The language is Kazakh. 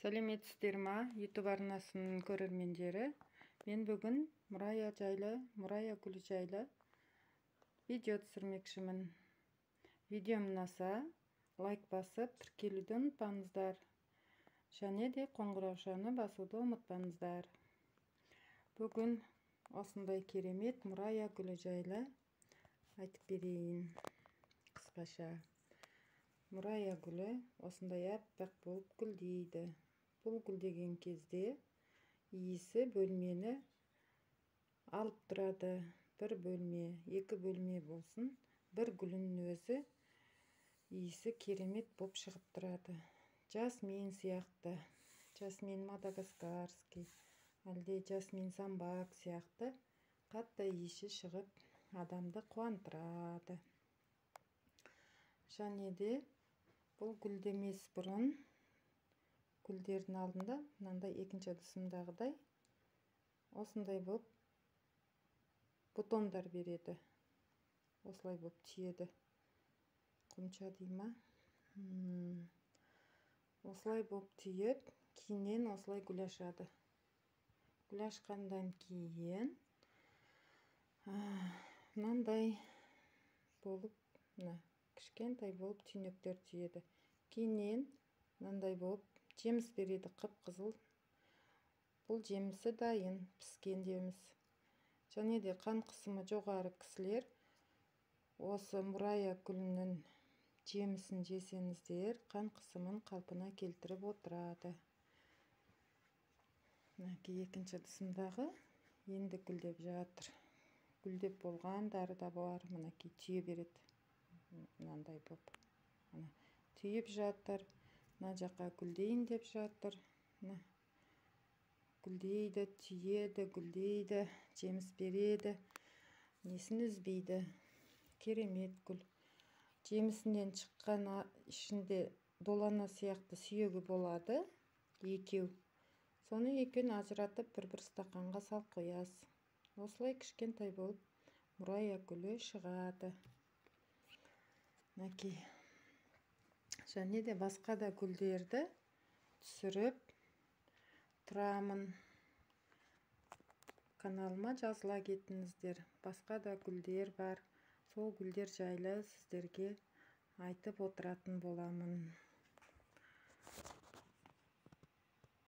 Сәлеметсіздер ма, YouTube арнасының көрермендері. Мен бүгін мұрая жайлы, мұрая гүлі жайлы видео түсірмекшімін. Видеом ұнаса, лайк басып, тіркелуді ұмытпаңыздар. Және де қоңыраушаны басуды ұмытпаңыздар. Бүгін осындай керемет мұрая гүлі жайлы айтып берейін қысқаша. Мұрая гүлі осындай аппақ болып гүлдейді. Бұл гүлдеген кезде иісі бөлмені алып тұрады. Бір бөлме, екі бөлме болсын, бір гүлінің өзі иісі керемет болып шығып тұрады. Жасмин сияқты, жасмин мадагаскарский, әлде жасмин замбак сияқты қатты иісі шығып адамды қуантырады. Және де бұл гүлдемес бұрын гүлдердің алдында мынандай екінші ыдысымдағыдай осындай болып бутондар береді. Осылай болып түйеді. Құмша дей ма? Осылай болып түйіп, кейіннен осылай гүл ашады. Гүл ашқаннан кейін мынандай болып, мына кішкентай болып түйнектер түйеді. Кейіннен мынандай болып жеміс береді, қып-қызыл. Бұл жемісі дайын, піскен жеміс. Және де қан қысымы жоғары кісілер осы мұрая гүлінің жемісін жесеңіздер, қан қысымын қалпына келтіріп отырады. Мінекей екінші ыдысымдағы енді гүлдеп жатыр. Гүлдеп болғандары да бар. Мінекей түйе береді. Мынандай болып. Мына түйіп жатыр. Мына жаққа гүлдейін деп жатыр. Мына гүлдейді, түйеді, гүлдейді, жеміс береді. Несін үзбейді. Керемет гүл. Жемісінен шыққан ішінде долана сияқты сүйегі болады, екеу. Соны екеуін ажыратып бір-бір стақанға салып қоясыз. Осылай кішкентай болып мұрая гүлі шығады. Мінекей. Және де басқа да гүлдерді түсіріп тұрамын. Каналыма жазыла кетіңіздер. Басқа да гүлдер бар. Сол гүлдер жайлы сіздерге айтып отыратын боламын.